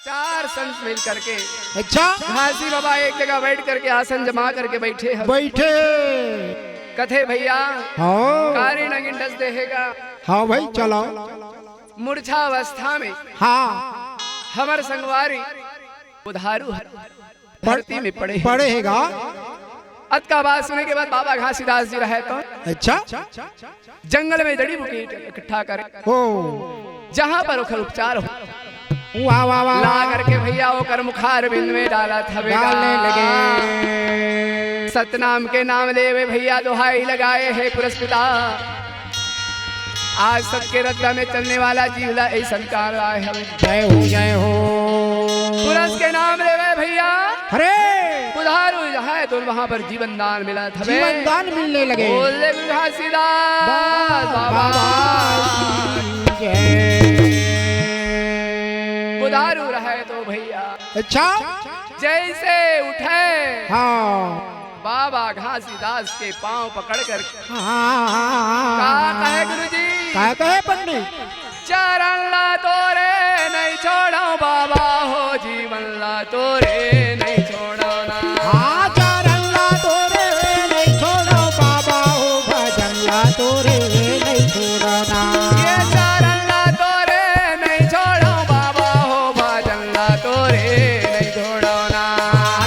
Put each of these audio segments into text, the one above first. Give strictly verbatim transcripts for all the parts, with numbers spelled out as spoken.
चार संत मिल करके अच्छा। घासी बाबा एक जगह बैठ करके आसन जमा करके बैठे हवे। बैठे। कथे भैया, हाँ। कारी नंगिन डस देहेगा। हाँ भाई, चलाओ। मूर्छा अवस्था में हाँ। हमर संगवारी बुधारू ह। धरती में पड़े हे। पड़े हे गा। अतका बात सुने के बाद बाबा घासीदास जी रहे तो अच्छा। जंगल में जड़ी बूटी इकट्ठा करे। ओ। जहाँ पर ओखर उपचार हो। वाह, वाह, वाह, ला वाह। करके भैया ओकर मुखारविंद में डालत हवे गा। डालने लगे। सतनाम के नाम लेवे भैया, दोहाई लगाए हे पुरस्पिता। आज सबके रद्दा में चलने वाला जीवला ऐसन कार आए हवे। जय हो, जय हो। पुरस के नाम लेवे भैया। अरे। बुधारू जहाँ है तो वहाँ पर जीवन दान मिला था बे। जीवन दान मिलने लगे। बोल दे गुरु घासीदास बाबा। बाबा की जय। बुधारू रहे तो भैया। अच्छा। जैसे उठे। हाँ। बाबा घासीदास के पाँव पकड़ कर हाँ, हाँ, हाँ, हाँ, का हाँ। कहे गुरुजी? का कहे पंडित? चरण ला तोरे नहीं छोड़ो बाबा हो, जीवन ला तोरे नहीं छोड़ो ना। हाँ, चरण ला तोरे नहीं छोड़ो बाबा हो, भजन ला तोरे नहीं छोड़ो ना। ये चरण ला तोरे नहीं छोड़ो बाबा हो, भजन ला तोरे नहीं छोड़ो ना।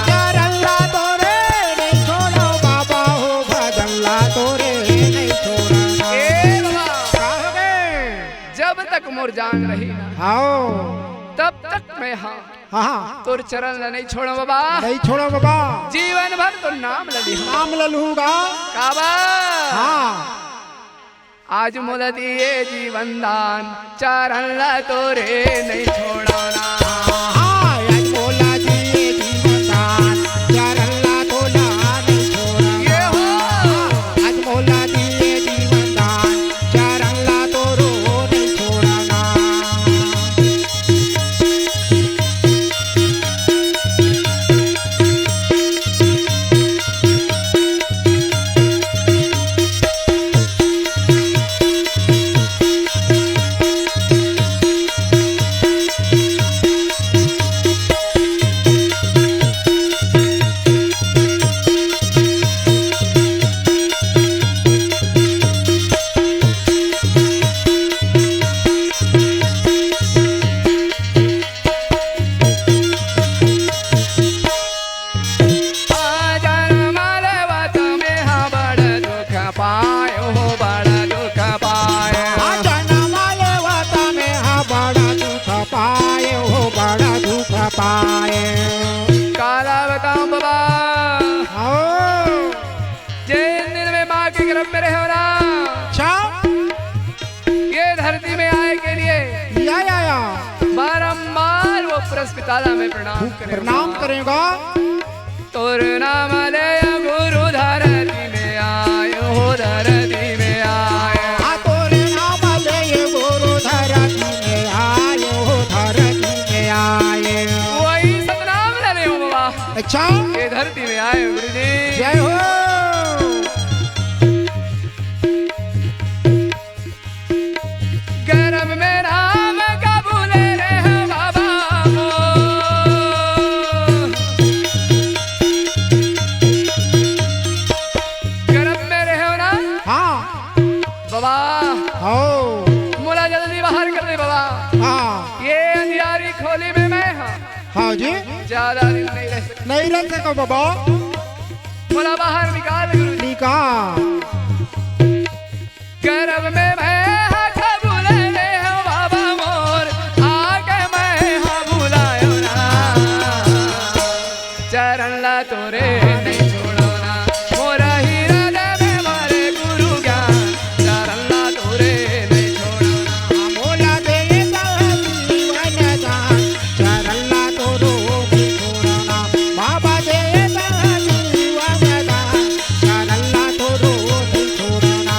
चरण ला तोरे नहीं छोड़ो बाबा हो, भजन ला तोरे नहीं छोड़ो ना। ए बाबा। का हो गे? जब तक मोर जान रही ना, आओ। तब तक मैं हाँ, हाँ, हाँ। तोर चरण ला नहीं छोड़ो बाबा। नहीं छोड़ो बाबा। जीवन भर तोर नाम ला लिहूँ। नाम ला लूँगा। काबर? हाँ। आज मोला दिए जीवन दान, चरण ला तोरे नहीं छोड़ो ना। हाँ, आज मोला दिए जीवन दान, चरण ला तोला नहीं छोड़ो ना। ये हो। आज मोला दिए जीवन दान, चरण ला तोरो नहीं छोड़ो ना। जनम लेवत में हा बड़ा दुख पाए हो, बड़ा दुख पाए। आ जनम लेवत में हा बड़ा दुख पाए हो, बड़ा दुख पाए। काला बताऊं बाबा, आओ। जिन दिन में माँ के गर्भ में रहे हो ना, अच्छा। ये धरती में आए के लिए या, या, या। बारंबार वो पुरस्पिता ला मैं प्रणाम करेगा। प्रणाम करेगा। तोर नाम ले गुरु धरती में आए हो, धरती में आए। हाँ, तोर नाम ले गुरु धरती में आए हो, धरती में आए। वही सतनाम ले रहे हो बाबा। अच्छा। ये धरती में आए हो गुरु जी। जय हो। गर्भ में राम का बोले रे बाबा हो। गर्भ में रहे हो ना? हाँ। बाबा। हो। मोला जल्दी बाहर कर दे बाबा। हाँ। ये अंधियारी खोली में मैं हाँ। हाँ जी। ज्यादा दिन नहीं रह सकता। नहीं रह सको बाबा। मोला बाहर निकाल गुरु जी। निकाल। गर्भ में मैं हा कबूले रे हो बाबा मोर, आके मैं हा बुलायो ना। चरण ला तोरे नहीं छोड़ो ना, मोर हीरा दे दे मारे गुरु ज्ञान। चरण ला तोरे नहीं छोड़ो ना, मोला दे दे जीवन दान। चरण ला तोरो नहीं छोड़ो ना, बाबा दे दे जीवन दान। चरण ला तोरो नहीं छोड़ो ना।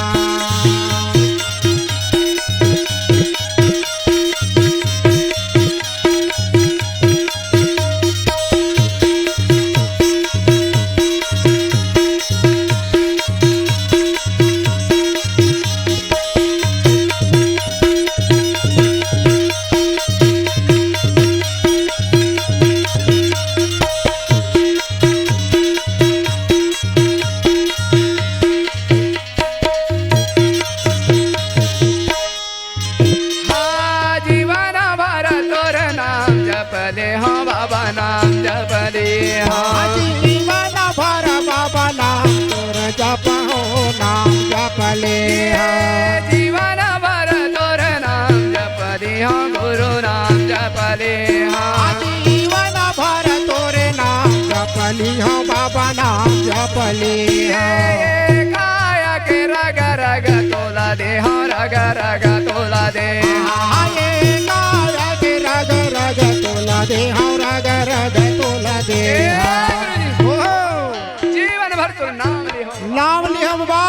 पली ये, ये काया के रग रग तोला दे, हाँ, रग रग तोला दे। हाँ, ये काया के रग रग तोला दे, हाँ, रग रग तोला दे। ए, हाँ। गुरुजी। ओहो। जीवन भर तो नाम लिहो। नाम लिहो बाबा।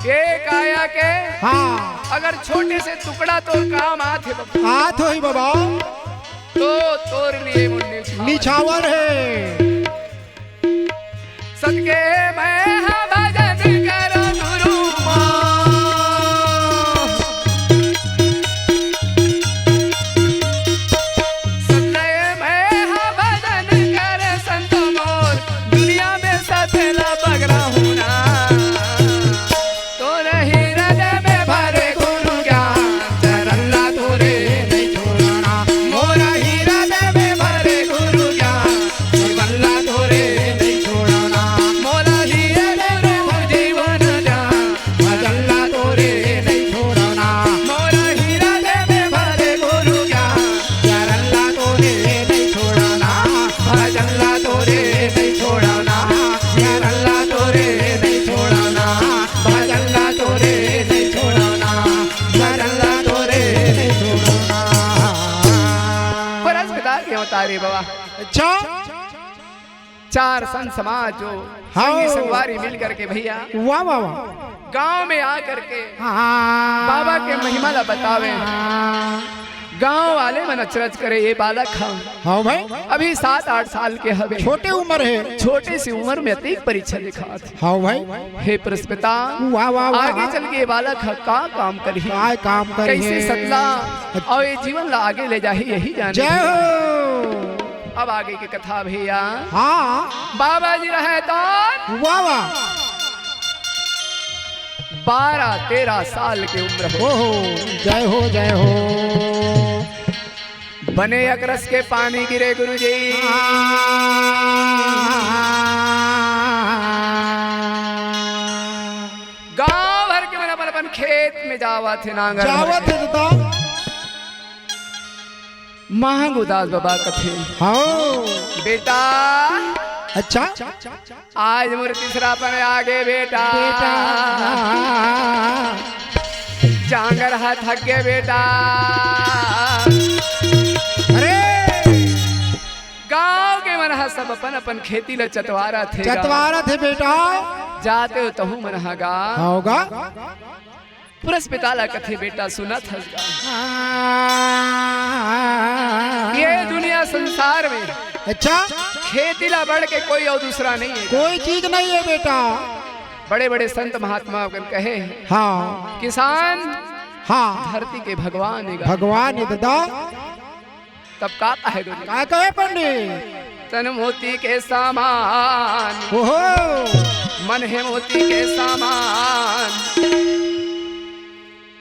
ये काया के हाँ। अगर छोटे से टुकड़ा तोर काम आत हे बाबा। आत होही बाबा। तो तोर लिए मुन्नी निछावर हे। सतके मैं हा भजन करो गुरु मोर। सतके मैं हा भजन करे संत मोर। दुनिया में सतला बगरा हूँ ना। तोरे हीरा दे में भरे गुरु ज्ञान। चरल्ला तोरे नहीं छोड़ना। मोरा हीरा दे में भरे गुरु ज्ञान। जीवन ला तोरे नहीं छोड़ना, मोला हीरा दे में भर जीवन जा। भजन ला तोरे नहीं छोड़ना, मोरा हीरा दे में भरे गुरु जा। चरण ला तोरे नहीं छोड़ना, भजन ला तोरे नहीं छोड़ना, चरण ला तोरे नहीं छोड़ना, भजन ला तोरे नहीं छोड़ना, चरण ला तोरे नहीं छोड़ना। परस बता के उतारे बाबा। अच्छा। चार संत समाज जो हाँ। संगी संगवारी मिल करके भैया वाह, वाह, वाह। गांव में आ करके हाँ। बाबा के महिमा ला बतावे। हाँ। गांव वाले मन अचरज करे, ये बालक ह हाँ भाई। अभी सात आठ साल के हवे। छोटे उम्र हे। छोटे सी उम्र में अतेक परीक्षा दिखात हे। हाँ भाई। हे परस पिता, वाह, वाह, वाह। आगे चल के ये बालक ह का काम करही, का काम करही। कैसे सतला अउ ये जीवन ला आगे ले जाही, यही जाने। जय हो। अब आगे के कथा भैया। हाँ। बाबा जी रहे तो वाह, वाह। बारह तेरह साल के उम्र हो। ओहो, जय हो, जय हो। बने अकरस के पानी गिरे गुरुजी। हाँ। गांव भर के मन अपन अपन खेत में जावत हे नांगर भर जावत के। हे दादा। महंग उदास बाबा कथे। हाँ। बेटा। अच्छा। आज मोर तीसरा पन आगे बेटा। बेटा। जांगर हा थक गे बेटा। अरे। गांव के मन हा सब अपन अपन खेती ला चतवारत हे गा। चतवारत हे बेटा। जाते हो तहू मन हा गा। हाँ गा। परस पिता ला कथे, बेटा सुनत हस गा। ये दुनिया संसार में अच्छा। खेती ला बढ़ के कोई अउ दूसरा नहीं हे। कोई चीज नहीं हे बेटा। बड़े बड़े संत महात्मा अपन कहे हे। हाँ। किसान हाँ। धरती के भगवान हे गा। भगवान हे दादा। तब का कहे गुरु? का कहे पंडित? तन मोती के समान। ओहो। मन हे मोती के समान।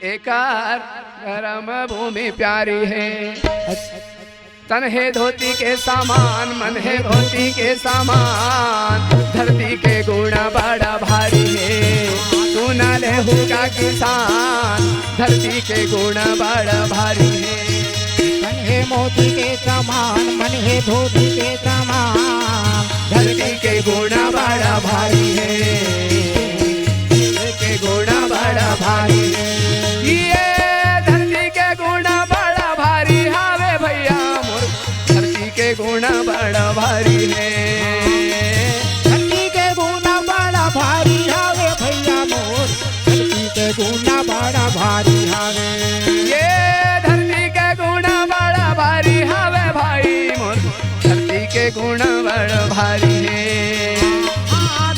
एकर कर्म भूमि प्यारी हे। अच्छा। तन हे धोती के समान, मन हे धोती के समान। धरती के गुण बड़ा भारी हे। सुन ले हु गा किसान, धरती के गुण बड़ा भारी हे। तन हे मोती के समान, मन हे धोती के समान। धरती के गुण बड़ा भारी हे। के गुण बड़ा भारी हे। ये धरती के गुण बड़ा भारी हावे भैया मोर। धरती के गुण बड़ा भारी हे। धरती के गुण बड़ा भारी हावे भैया मोर। धरती के गुण बड़ा भारी हावे। ये धरती के गुण बड़ा भारी हावे भाई मोर। धरती के गुण बड़ा भारी हे।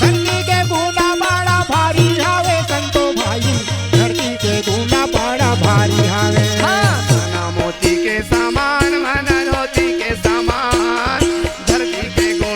धरती के गुण बड़ा भारी हावे संतो भाई। धरती के गुण बड़ा भारी हावे। हाँ। सोना मोती के समान, मन धोती के समान। धरती के गुण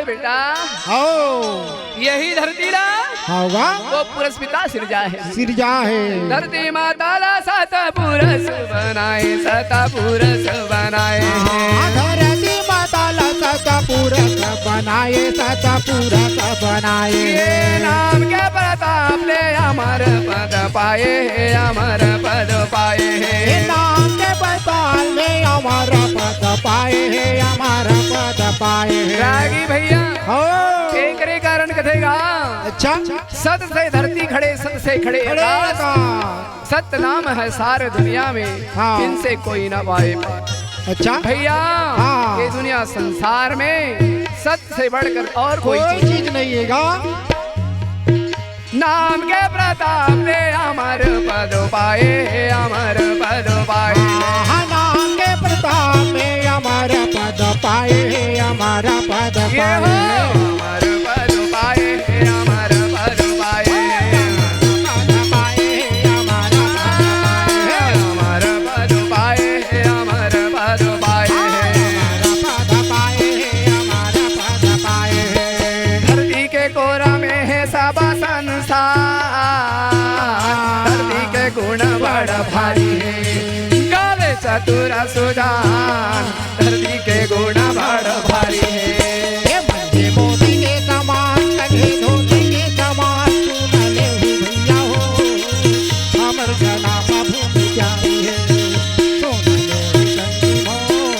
बेटा, हो। यही धरती ला, होगा। वो पुरुष पिता सिरजा हे। सिरजा हे। धरती माता ला सत पुरुष बनाए, सत पुरुष बनाए। हाँ, धरती माता ला सत पुरुष बनाए, सत पुरुष बनाए। ये नाम के प्रताप ले अमर पद पाए हे, अमर पद पाए हे। ये नाम के प्रताप ले अमर पद पाए हे, अमर पद पाए हे। रागी भैया, हो। एकरे कारण कथेगा। अच्छा। सत से धरती खड़े, सत से खड़े खड़े आकाश। आकाश। सत नाम है सारे दुनिया में, हाँ। इनसे कोई ना पाए पार। अच्छा। भैया, हाँ। ये दुनिया संसार में सत से बढ़कर और कोई कोई चीज चीज नहीं है गा। नाम के प्रताप में अमर पद पाए, अमर पद पाए। हाँ, नाम के प्रताप में अमर पद पाए, अमर पद ये हो, पाए। अमर पद पाए, अमर पद पाए। अमर पद पाए, अमर पद पाए। अमर पद पाए, अमर पद पाए। अमर पद पाए, अमर पद पाए। धरती के कोरा में हे सब संसार, धरती के गुण बड़ भारी हे। गावे चतुर सुजान, धरती के गुण बड़ भारी हे। हे बंदे मोती के समान, कंघे धोती के समान, सुन ले हो भैया हो, हमर जनम भूमि प्यारी हे। सुन ले हो संगी मोर,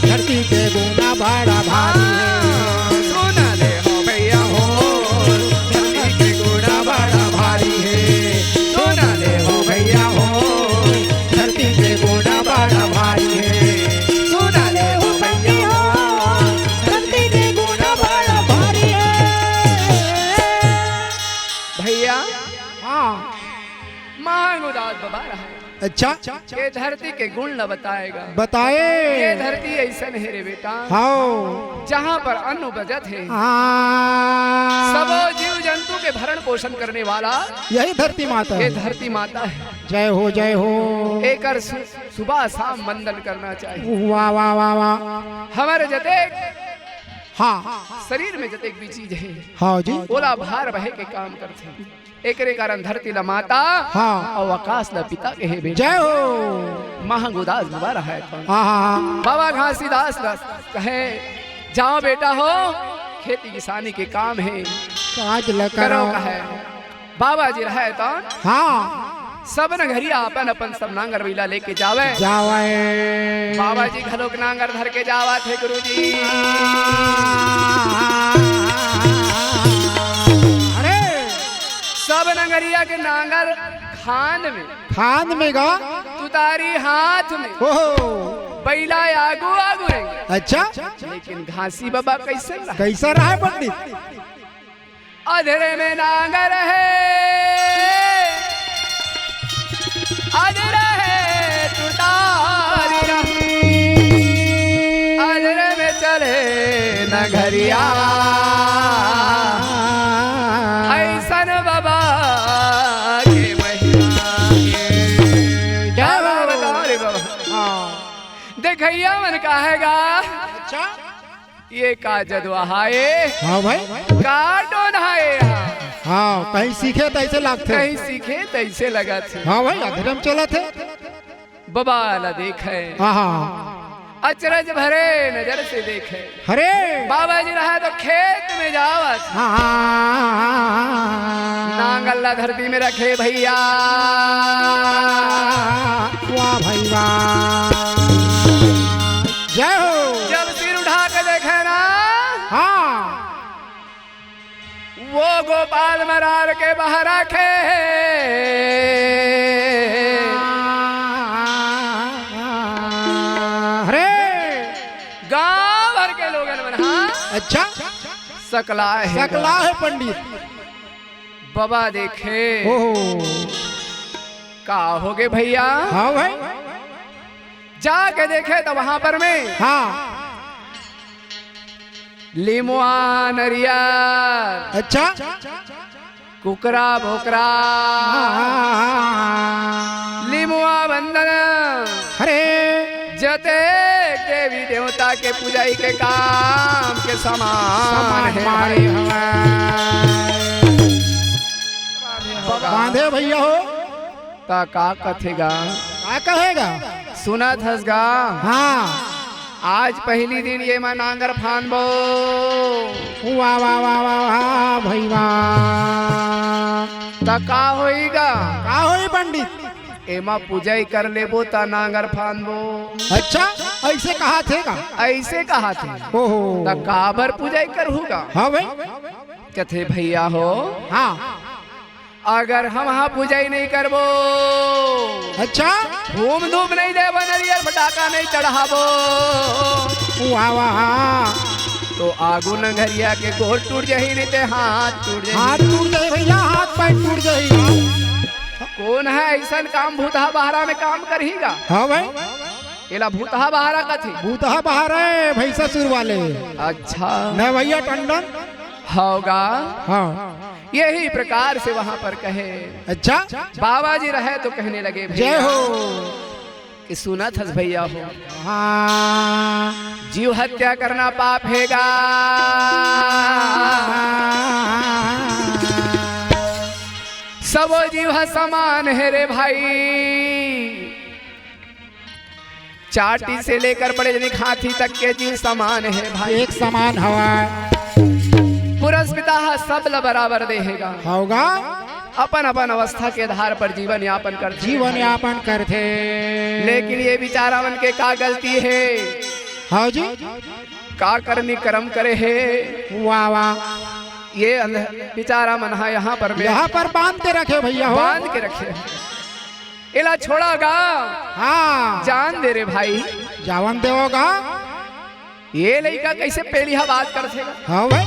धरती के गुण बड़ा भारी हे। हाँ, सुन ले हो भैया हो, धरती के गुण बड़ा भारी हे। सुन ले हो भैया हो, धरती के गुण बड़ा भारी हे। सुन ले हो भैया हो, धरती के गुण बड़ा भारी हे। भैया, हाँ। महागुदास बाबा रहा। अच्छा। ये धरती के गुण ल बताएगा। बताए। ये धरती अइसन हे रे बेटा। हाँ। जहाँ पर अन्न उपजत हे। हाँ। सबो जीव जंतु के भरण पोषण करने वाला। यही धरती माता ये हे। धरती माता हे। जय हो, जय हो। एकर सु-, सुबह शाम वंदन करना चाहिए। वाह, वाह, वाह, वाह। हमर जतेक हाँ। शरीर में जतेक भी चीज हे, हाँ जी। ओला भार बहे के काम करथे। एकरे कारण धरती ला माता हाँ। अउ आकाश ला पिता कहे बेटा। जय हो। महंग उदास बाबा रहे तो हाँ, हाँ, हाँ। बाबा घासीदास ला कहे, "जाओ बेटा हो, खेती किसानी के काम हे, काज ल करो।" करो कहे। बाबा जी रहे तो हाँ। सब नगरिया अपन अपन सब नांगर बइला लेके जावे। जावे। बाबा जी घलोक नांगर धर के जावत हे गुरुजी। अरे। सब नगरिया के नांगर खांद में। खांद में गा? तुतारी हाथ में। ओहो। बइला आगू आगू रहे। अच्छा। लेकिन घासी बाबा कइसन रहे? कइसन रहे पंडित? अधरे में नांगर हे, अधरे हे तुतारी, अधरे में चले नगरिया। अइसन बाबा के महिमा हे। क्या बाबा, बताओ रे बाबा। हाँ। देखइया मन कहेगा। अच्छा। ये का जदवा हाय? हाँ भाई। का टोन हाय? हाँ, कहीं सीखे तइसे लागथे। कहीं सीखे तइसे लगत हे। हाँ भाई, अधरम चलत हे। बाबा ला देखे। हाँ, हाँ। अचरज भरे नजर से देखे। अरे। बाबा जी रहा तो खेत में जावत। हाँ, हाँ, हाँ, हाँ। नांगल ला धरती में रखे भइया। वाह भाई वाह। जय हो। जब सिर उठा के देखे ना, हाँ। वो गोपाल मरार के बहरा खे। अरे। गांव भर के लोगन मन, हाँ। अच्छा। सकला हे। सकला हे पंडित। बाबा देखे। ओहो। का होगे भइया? हाँ भाई। जाके देखे त वहां पर में हाँ। लिमुआ नरियर। अच्छा। कुकरा बोकरा। हाँ। लिमुआ बंदन। अरे। जतेक देवी देवता के पुजई के काम के समान समान हे मारे भाई। हवय। बांधे भैया हो। त का कथे गा? का कहे गा? सुनत हस गा? हाँ। आज पहिली दिन ये मा नांगर फांदबो। वाह, वाह, वाह, वाह, वाह, भाई वाह। त का होई गा? का होई पंडित? एमा पुजई कर लेबो त नांगर फांदबो। अच्छा, अइसे कहात हे का? अइसे कहात हे। ओहो। त काबर पुजई करहू गा? हाँ भाई। कथे भैया हो। हाँ। अगर हम हा पुजई नइ करबो, अच्छा। धूम धूप नइ देबो, नरियर फटाका नइ चढ़ाबो, वाह, वाह। तो आगू नंगरिया के गोड़ टूट जही, नइ ते हाथ टूट जही। हाथ टूट जही भैया, हाथ पैर टूट जही। कोन हे अइसन काम भूतहा बहरा में काम करही गा? हाँ भाई। एला भूतहा बहरा कथे। भूतहा बहरा हे भैंसासुर वाले। अच्छा। न भैया टंडन। हव गा। हाँ। यही प्रकार से वहाँ पर कहे। अच्छा। बाबा जी रहे तो कहने लगे, जय भैया, हो। कि सुनत हस भैया हो। हाँ। जीव हत्या करना पाप हे गा। सबो जीव ह समान हे रे भाई। चाटी से लेकर बड़े जनिक हाथी तक के जीव समान हे भाई। एक समान हवय। पुरस पिता ह सब ल बराबर दे हे गा। हव गा। अपन अपन अवस्था के आधार पर जीवन यापन करथे। जीवन यापन करथे। लेकिन ये बिचारा मन के का गलती हे? हाँ जी। का करनी करम करे हे? वाह, वाह। ये अंध-, बिचारा मन हा यहाँ पर में यहाँ पर बांध के रखे भैया हो। बांध के रखे। एला छोड़ा गा। हाँ। जान दे रे भाई। जावन देवो गा। ये लइका कइसे पेलिहा बात करथे गा? हाँ भाई।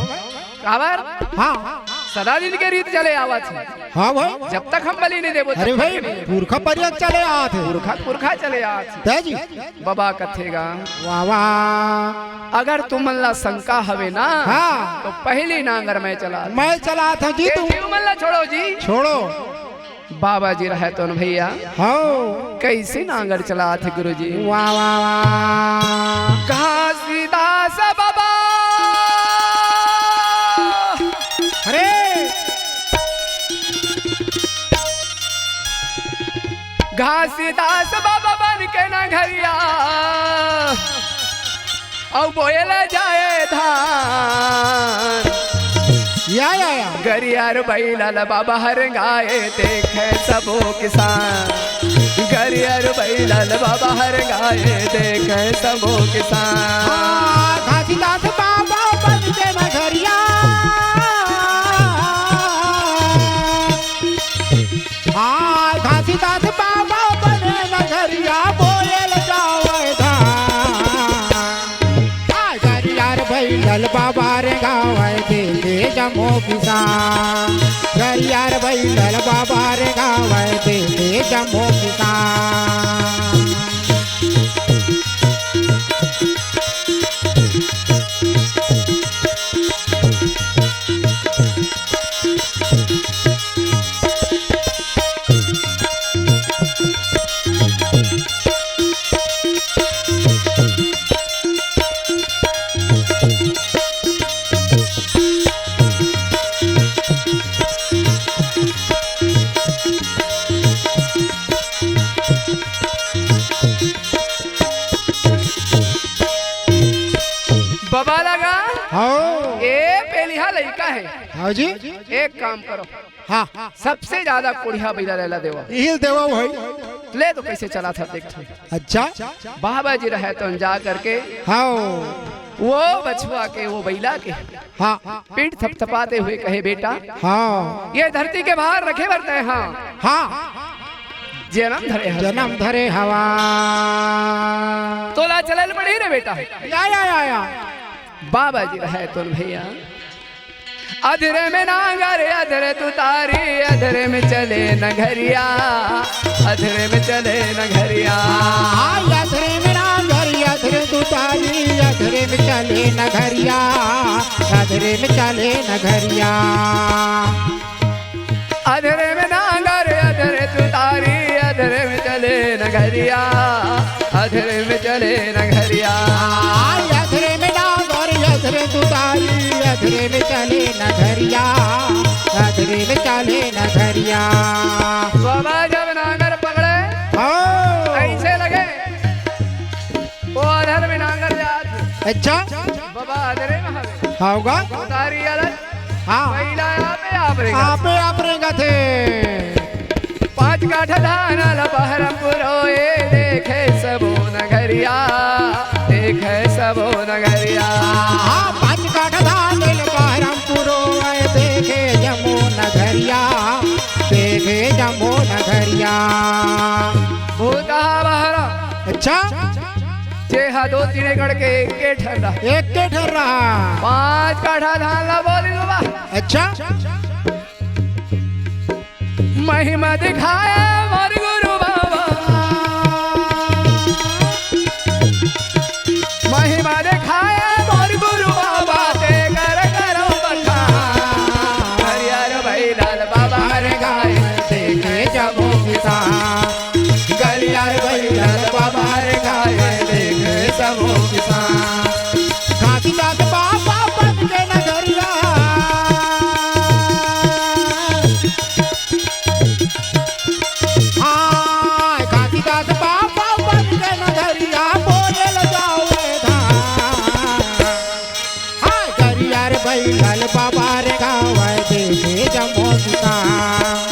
काबर? हाँ। सदा दिन के रीत चले आवत हे। हाँ भाई। जब तक हम बलि नइ देबो, अरे तब भाई, तक नइ देबो। पुरखा परियक चले आत हे। पुरखा, पुरखा चले आत हे। तय जी। बाबा कथे गा। वाह, वाह। अगर तुमन ला शंका हवे ना, हाँ। तो पहिली नांगर मैं चला। मैं चलात हूँ जी, ये तुम तुमन ला छोड़ो जी। छोड़ो। बाबा जी रहे तो न भैया। हव। कइसे नांगर चलात हे गुरुजी? वाह, वाह, वाह। घासीदास बाबा। अरे। घासीदास बाबा बन के नंगरिया। अउ बोयल जाए धान। या, या, या। गरियार बइला ल बाबा हर गाए देखे सबो किसान। गरियार बइला ल बाबा हर गाए देखे सबो किसान। हाँ, घासीदास बाबा बन के नंगरिया। हाँ, घासीदास बाबा बने नंगरिया बोयल जावै धान। हाँ, गरियार बइला ल बाबा रेंगावै देखे जम्मो किसान। गरियार बइला ल बाबा रेंगावै देखे जम्मो किसान। बबा लगा। हाँ। ए पेलिहा लइका हे। हाँ जी। एक काम करो। हाँ। सबसे ज्यादा कोढ़िया बइला ल एला देवा। इही ल देवा भाई। ले तो कइसे चलाथे देखथे। अच्छा। बाबा जी रहे तो जा करके। हाँ। वो बछुआ के, वो बइला के। हाँ। पीठ थपथपाते हुए कहे, बेटा। हाँ। ये धरती के भार रखे बर तैं हा। हाँ। जनम धरे हस। जनम धरे हवा। तोला चलल पड़ही रे बेटा। या, या, या, या। बाबा जी रहे तो न भैया। अधरे में नांगर, अधरे तुतारी, अधरे में चले नंगरिया, अधरे में चले नंगरिया। हाँ, अधरे में नांगर, अधरे तुतारी, अधरे में चले नंगरिया, अधरे में चले नंगरिया। अधरे में नांगर, अधरे तुतारी, अधरे में चले नंगरिया, अधरे में चले नंगरिया। हाँ, अधरे में चले नगरिया, अधरे में चले नगरिया। बाबा जब नांगर पकड़े, हाँ। ऐसे लगे, वो अधर में नांगर जात। अच्छा। बाबा अधरे में हवे। हाँ होगा। उतारी अलग। हाँ। पहिला आपे आप रेंगथे। आपे आप रेंगथे। पाँच काठा धान ल बहरम पुरोए, देखे सबो नगरिया, देखे सबो नगरिया। हाँ, पाँच काठा धान ल बहरम पुरोए, देखे जम्मो नगरिया, देखे जम्मो नगरिया। भूतहा बहरम। अच्छा। जे हा दो तीन एकड़ के एक के ठन रहा। एक के ठन रहा। पाँच काठा धान ला बोलिस बाबा। अच्छा। महिमा दिखाए मोर गुरु बाबा, महिमा दिखाए मोर गुरु बाबा, ते कर करो बखान। हरियर भाई लाल बाबा रे गाए, देखे जम्मो किसान। गरियार भैया बाबा रे गाए, देखे सबो किसान। घासीदास बाबा बन के नगरिया। हाँ, घासीदास बाबा बन के नगरिया, बोले ल जावे धान। हाँ, गरियार बैठल बाबा रे गावै, देखे जम्मो किसान।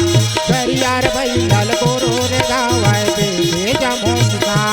गरियार बैठल गोरो रे गावै, देखे जम्मो किसान।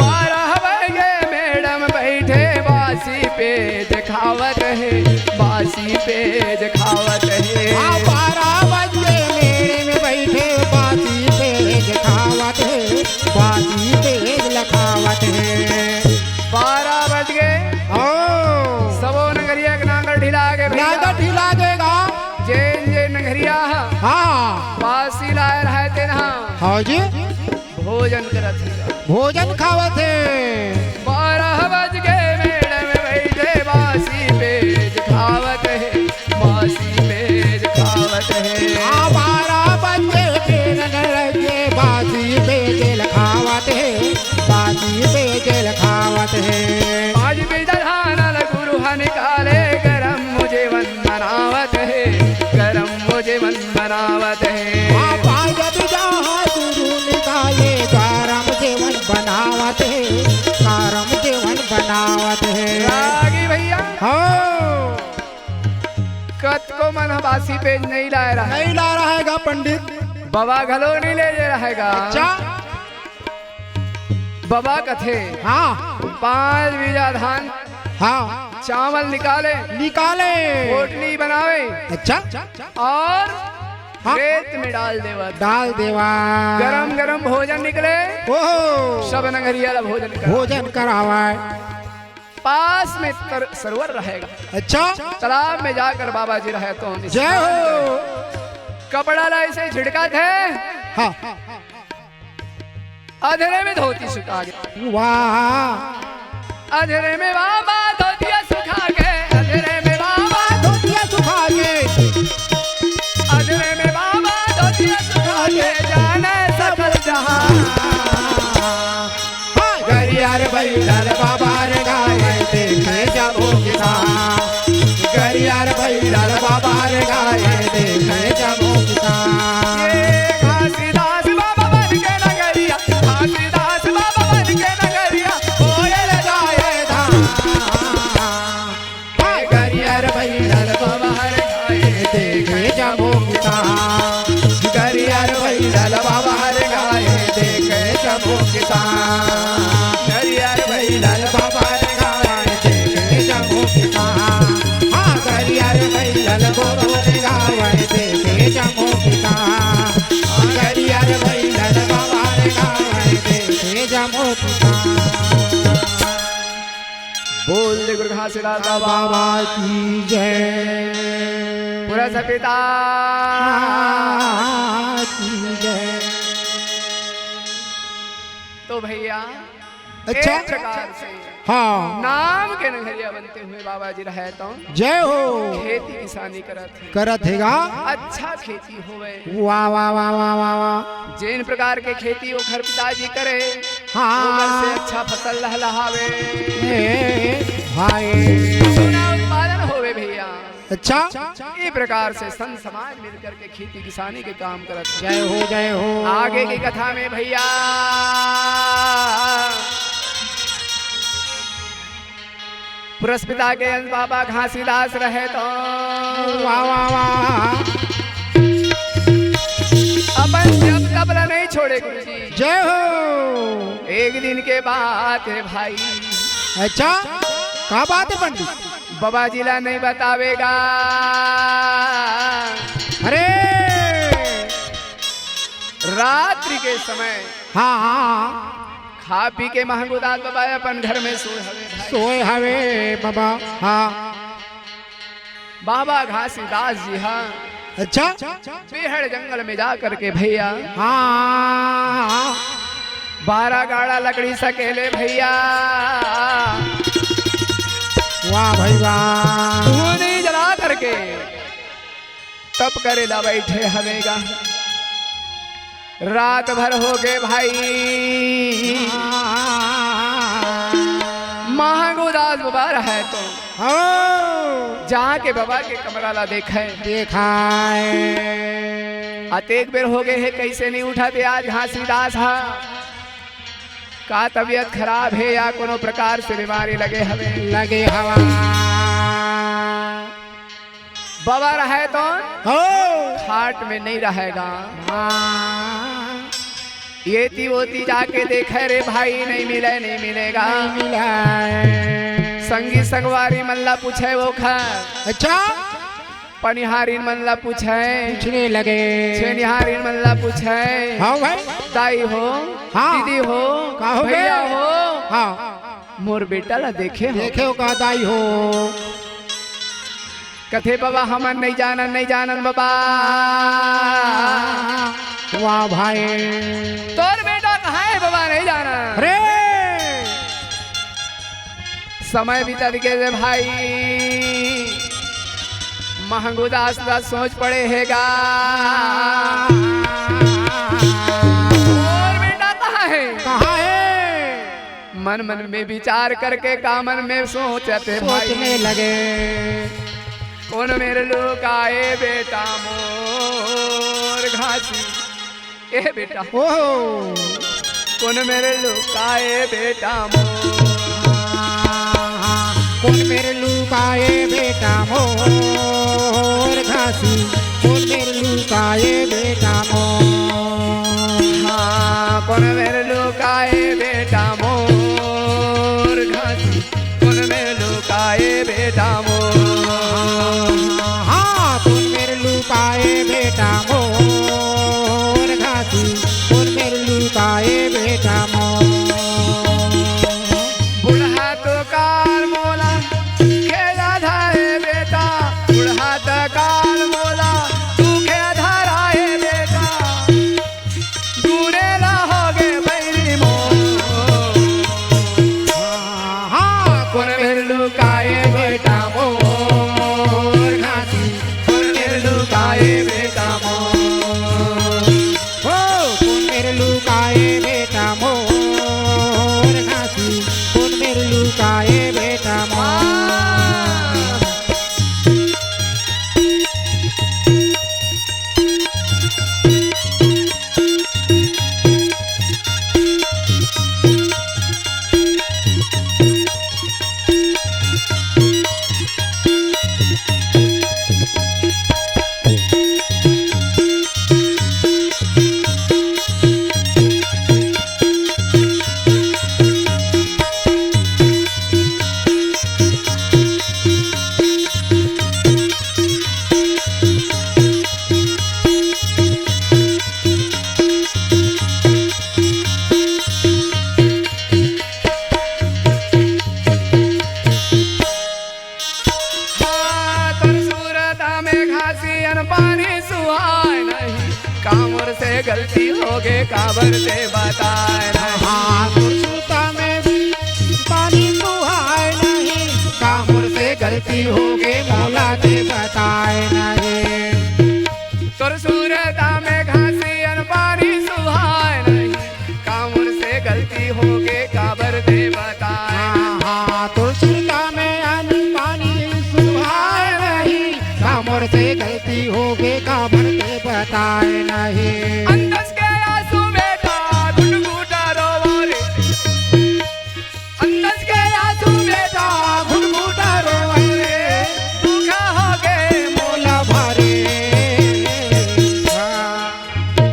बारह बजे मैडम बैठे, बासी पेज खावत हे, बासी पेज खावत हे। हाँ, बारह बजे मैडम बैठे, बासी पेज खावत हे, बासी पेज लखावत हे। बारह बज गे। हाँ। सबो नगरिया के नांगर ढिला गे भैया। नांगर ढिला गे गा। जेन जेन नगरिया हा। हाँ। बासी लाए रहय तेन हा। हाँ जी। भोजन करत हे। भोजन खावत हे। बारह बज गे मैडम बैठे, बासी पेज खावत हे, बासी पेज खावत हे। हाँ, बारह बज गे मैडम बैठे, बासी पेज खावत हे, बासी पेज खावत हे। आज बिजल हानल गुरु हा निकाले, गरम जेवन बनावत हे, गरम जेवन बनावत हे। हाँ, पाँच बजा हा गुरु निकाले, गरम जेवन बनावत हे, गरम जेवन बनावत हे। रागी भैया। हाँ। कतको मन ह बासी पेज नइ लाए रहय। नइ लाए रहय गा पंडित। बाबा घलो नइ ले जे रहय गा। अच्छा। बाबा कथे, हाँ। पाँच बीघा धान, हाँ। चावल निकाले, निकाले। पोटली बनावे। अच्छा। और हाँ। रेत में डाल देवा। डाल देवा। गरम गरम भोजन निकले। ओहो। सब नगरिया ला भोजन करा। भोजन करावे। पास में तर-, सरोवर रहेगा। अच्छा। तालाब में जाकर बाबा जी रहे तो जय हो। कपड़ा ला ऐसे झिड़कत हे। हाँ। अधरे में धोती सुखा गे। वाह। अधरे में बाबा धोतिया सुखा गे, अधरे में बाबा धोतिया सुखा गे। अधरे में बाबा धोतिया सुखा गे, जाने सकल जहां। हाँ, गरियार बैठल बाबा रे गाए, देखे जम्मो किसान। गरियार बैठल बाबा रे गाए, देखे जम्मो किसान। ये घासीदास बाबा बन के नगरिया, घासीदास बाबा बन के नगरिया, कोयल गाए धान। गरियार बैठल बाबा रे गाए, देखे जम्मो किसान। गरियार बैठल बाबा रे गाए, देखे जम्मो किसान। गरियार बैठल बाबा रे गाए, देखे जम्मो किसान। हाँ, गरियार बैठल गोरो रे गाए, देखे जम्मो किसान। हाँ, गरियार बैठल बाबा रे गाए, देखे जम्मो किसान। बोल दे गुरु घास बाबा की जय। पुरस पिता की जय। तो भैया, अच्छा। एक प्रकार से हाँ। नाम के नगरिया बनते हुए बाबा जी रहे तो जय हो। खेती किसानी करत हे। करत हे गा। अच्छा खेती होवे। वाह, वाह, वाह। जेन प्रकार के खेती ओखर पिताजी करे, हाँ। ओकर से अच्छा फसल लहलहावे। ए भाई। सोना उत्पादन होवे भैया। अच्छा। ये प्रकार से संत समाज मिलकर के खेती किसानी के काम करत हे। जय हो, जय हो। आगे की कथा में भैया, पुरस पिता के अंश बाबा घासीदास रहे तो वाह, वाह, वाह। अपन जब तब ला नहीं छोड़े गुरुजी। जय हो। एक दिन के बात हे भाई। अच्छा, का बात हे पंडित? बाबा जी ला नहीं बतावे गा। अरे। रात्रि के समय हाँ, हाँ, हाँ। खा पी के महंगूदास बाबा अपन घर में सोए हवे भाई। सोए हवे बाबा, हाँ। बाबा घासीदास जी हाँ। अच्छा। बेहड़ जंगल में जा करके भैया हाँ। बारह गाड़ा लकड़ी सकेले भैया। वाह भाई वाह। धूनी जला करके तप करे ला बैठे हवे गा। रात भर हो गे भाई। महंगूदास बाबा रहे तो हाँ। जाके बाबा के कमरा ला देखे। देखाए। अतेक बेर हो गे हे, कैसे नहीं उठत हे आज घासीदास हा? का तबीयत खराब हे या कोनो प्रकार से बीमारी लगे हवे? लगे हवा। बाबा रहे तो हो। खाट में नहीं रहे गा। हाँ। ये ती वो ती जाके देखे रे भाई, नहीं मिले, नहीं मिलेगा। नहीं मिले। संगी संगवारी मन ला पूछे वो खा। अच्छा। पनिहारिन मन ला पूछे। पूछने लगे। छेनिहारिन मन ला पूछे। हाँ भाई। दाई हो, हाँ। दीदी हो, का हो भैया बे? हो। हाँ। मोर बेटा ला देखे हो? देखे हो का दाई हो? कथे बाबा, हमन नहीं जानन, नहीं जानन बाबा। वाह भाई। तोर बेटा कहाँ हे बाबा, नहीं जानन। अरे। समय बीतत गे रे भाई, महंगूदास ला सोच पड़े हे गा। मोर बेटा कहाँ हे? कहाँ हे? मन मन में विचार करके का मन में सोचते भाई। सोचने लगे। कोन मेर लुकाए बेटा मोर घासी, ए बेटा। ओहो। कोन मेर लुकाए बेटा मोर। कोन मेर लुकाए बेटा मोर घासी, कोन मेर लुकाए बेटा मोर। हाँ, कोन मेर लुकाए बेटा मोर घासी, कोन मेर लुकाए बेटा मोर। हाँ, कोन मेर लुकाए बेटा मोर घासी, कोन मेर लुकाए बेटा मोर। बुढ़ा तो काल मोला खेला धाए बेटा, बुढ़ा तो काल मोला पानी सुहाय नहीं, का मोर से गलती होगे, काबर ते बताय नहीं। हाँ, तोर सुरता में पानी सुहाय नहीं, का मोर से गलती होगे, मोला ते बताय नहीं। तोर सुरता में घासियन पानी सुहाय नहीं, का मोर से गलती होगे, काबर ते बताय। हाँ, हाँ, तोर सुरता में अन्न पानी सुहाय नहीं, का मोर से गलती होगे, काबर ते बताय नहीं। अंदस के आंसू बेटा घुटघुटा रोवा रे, अंदस के आंसू बेटा घुटघुटा रोवा रे, दुख होगे मोला भारी।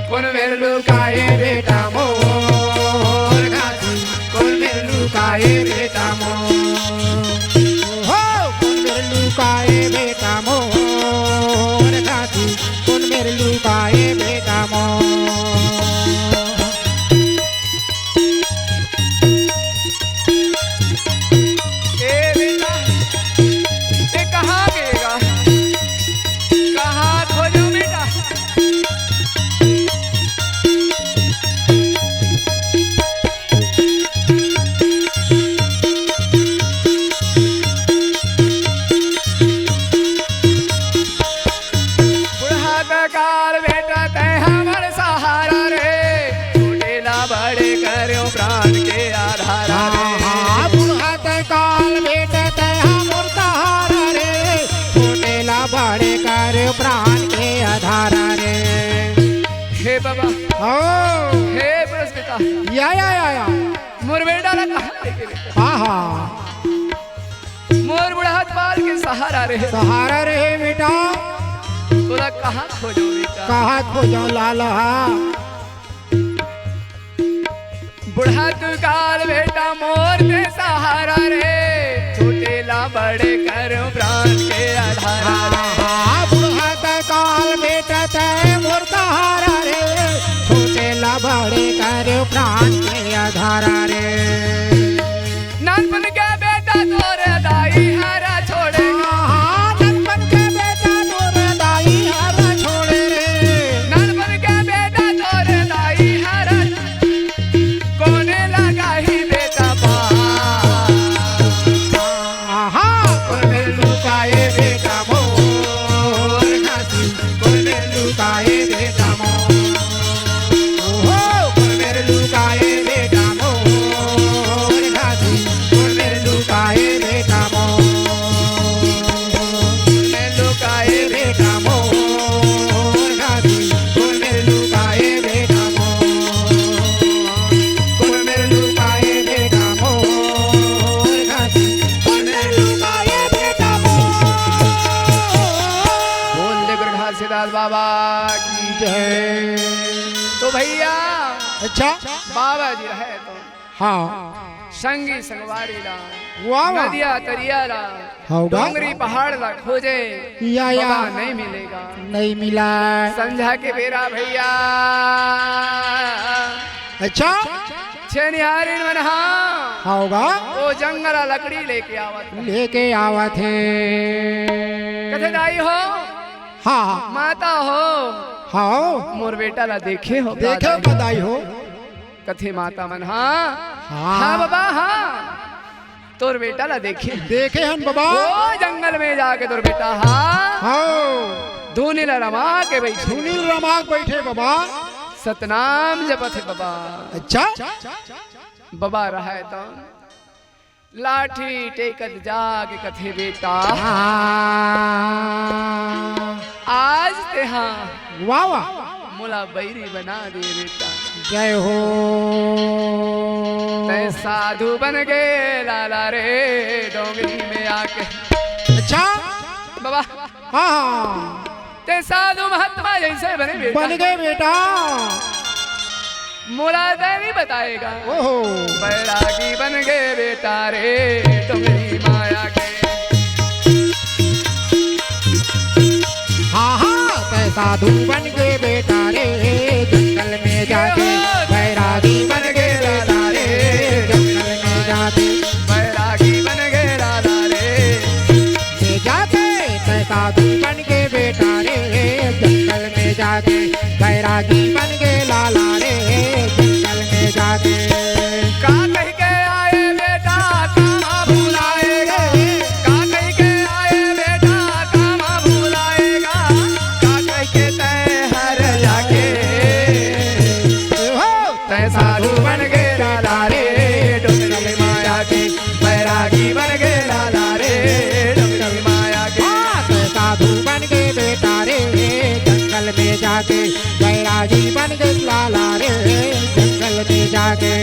कोन मेर लुकाए बेटा मोर घासी, कोन मेर लुकाए बेटा मोर, हो, कोन मेर लुकाए बेटा मोर घासी, कोन मेर लुकाए बेटा मोर। ए बेटा, ए कहाँ गेगा? कहाँ खोजो बेटा? बुढ़त काल बेटा तैं हमर सहारा रे, छोटे ला बड़े करेव प्राण के आधारा रे। हाँ, हाँ, बुढ़त काल बेटा तैं हमर सहारा रे, छोटे ला बड़े करेव प्राण के आधारा रे। हे बाबा, ओ। हे बृहस्पति। या, या, या, या। मोर बेटा ला कहाँ लेके बेटा? हाँ, हाँ। मोर बुढ़त काल के सहारा रहे। सहारा रहे बेटा। तोला कहाँ खोजो बेटा? कहाँ खोजो लाला? बुढ़त काल बेटा मोर तैं सहारा रे, छोटे ला बड़े करेव प्राण के आधारा रे। हाँ, बुढ़त काल बेटा तैं मोर सहारा रे, छोटे ला बड़े करेव प्राण के आधारा रे। नानपन के बेटा तोर दाई हर छोड़े। हाँ, नानपन के बेटा तोर दाई हर छोड़े रे। नानपन के बेटा तोर दाई हर कोने लगाही बेटा बा। आहा, कोन मेर लुकाए बेटा मोर घासी, कोन मेर लुकाए बेटा मोर। ओहो, कोन मेर लुकाए बेटा मोर घासी, कोन मेर लुकाए बेटा मोर। कोन मेर लुकाए बेटा मोर घासी, कोन मेर लुकाए बेटा मोर। कोन मेर लुकाए बेटा मोर घासी, कोन मेर लुकाए बेटा मोर। बोल दे गुरु घासीदास बाबा की जय। तो भैया, अच्छा। बाबा जी रहे तो हाँ। संगी संगवारी ला, वाह, वाह। नदिया तरिया ला, हाँ, वाह। डोंगरी पहाड़ ला खोजे, या, या। बाबा नहीं मिलेगा। नहीं मिला। संझा के बेरा भैया, अच्छा। छेनिहारिन मन हा, हाँ, वाह। वो जंगल ला लकड़ी लेके आवत हे। लेके आवत हे। कथे दाई हो, हाँ, हाँ। माता हो, हाँ। मोर बेटा ला देखे हो का देखे हो दाई? का दाई हो? कथे माता मन, हाँ। हाँ। हाँ बाबा, हाँ। तोर बेटा ला देखे। देखे हन बाबा। ओ जंगल में जाके तोर बेटा, हाँ। हाँ। धुनी ला रमा के बैठे। धुनी ला रमा के बैठे बाबा। सतनाम जपत हे बाबा। अच्छा। बाबा रहे तो लाठी टेकत जाके कथे बेटा, हाँ। आज तेहा वाह, वाह। मोला बैरी बना दे बेटा। जय हो। तैं साधु बन गे लाला रे, डोंगरी में आके। अच्छा। बाबा। हाँ, हाँ। तैं साधु महात्मा जैसे बने बेटा। बन गे बेटा। मोला तैं नहीं बताएगा। ओहो। बैरागी बन गे बेटा रे, डोंगरी माया के। हाँ, हाँ, तैं साधु बन गे बेटा रे, जंगल में जाके। बैरागी बन गे बेटा रे, जंगल में जाके। बैरागी बन गे लाला रे। ले जाके तैं साधु बन गे बेटा रे, बैरागी बन गे लाला रे, जंगल में जाके। का कहि के आए बेटा, कामा भुलाए गा। का कहि के आए बेटा, कामा भुलाए गा। का कहि के तैं हर जाके। हो। तैं साधु बन गे लाला रे, डोंगरी माया के। बैरागी बन गे लाला रे, डोंगरी माया के। हाँ, तैं साधु बन गे बेटा रे, जंगल में जाके। बैरागी बन गे लाला रे, जंगल में जाके।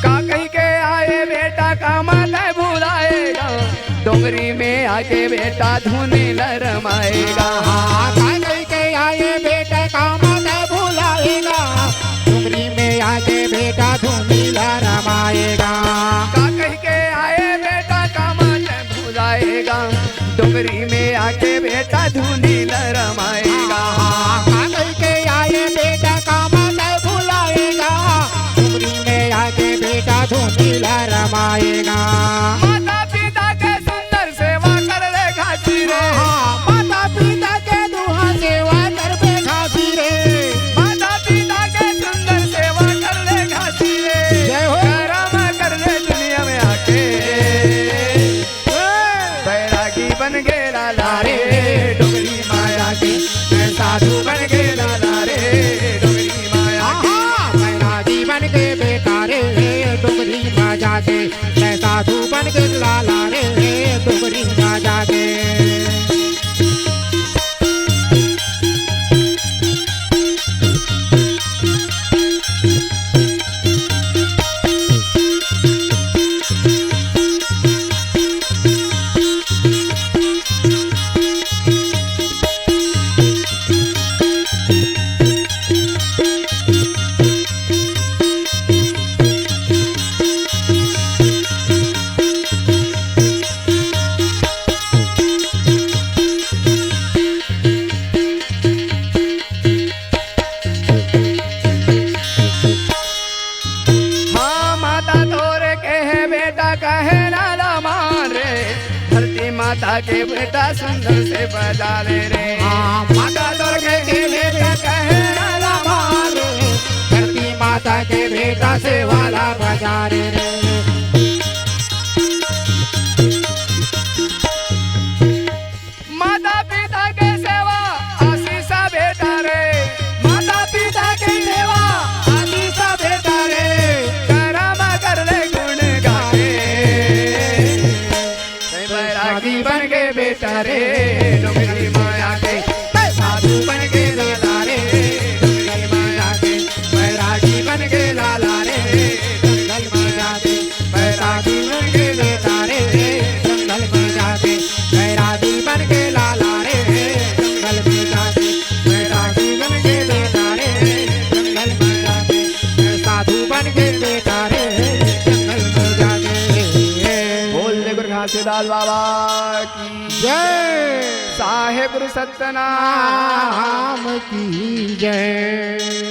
का कहि के आए बेटा, कामा तैं भुलाए गा। डोंगरी में आके बेटा धुनी ल रमाए गा। हाँ, का कहि के आए बेटा, कामा तैं भुलाए गा। डोंगरी में आके बेटा धुनी ल रमाए गा। का कहि के आए बेटा, कामा तैं भुलाए गा। डोंगरी में आके बेटा धुनी ल रमाए गा। हाँ, का कहि के आए बेटा, कामा तैं भुलाए गा। डोंगरी में आके बेटा धुनी ल रमाए गा। माता पिता के सुंदर सेवा कर ले घासी रे। हाँ, माता पिता के दुहा सेवा करबे घासी रे। माता पिता के सुंदर सेवा कर ले घासी रे। जय हो। करम कर ले दुनिया में आके। बैरागी बन गे लाला रे, डोंगरी माया के। मैं साधु बन गे लाला रे, डोंगरी माया के। हाँ, बैरागी बन गे बेटा रे, डोंगरी माया के। मैं साधु बन गे लाला रे, डोंगरी माया के। हाँ, माता तोर के हे बेटा, कहे ना ला मारे। धरती माता के बेटा सुंदर से बजा ले रे। हाँ, माता तोर के हे बेटा, कहे ना ला मारे। धरती माता के बेटा सेवा ला बजा ले रे। माता पिता के सेवा आशीष बेटा रे। माता पिता के सेवा आशीष बेटा रे। करम कर ले गुण गाए। बैरागी बन गे बेटा रे, डोंगरी माया के। साधु बन गे लाला रे, डोंगरी माया के। बैरागी बन गे लाला रे, जंगल माया के। बैरागी बन गे बेटा रे, जंगल में जाके। बैरागी बन गे लाला रे, जंगल में जाके। बैरागी बन गे बेटा रे, जंगल में जाके। साधु बन गे बेटा रे, जंगल में जाके। बोल दे गुरु घासीदास बाबा की जय। साहेब गुरु सतनाम की जय।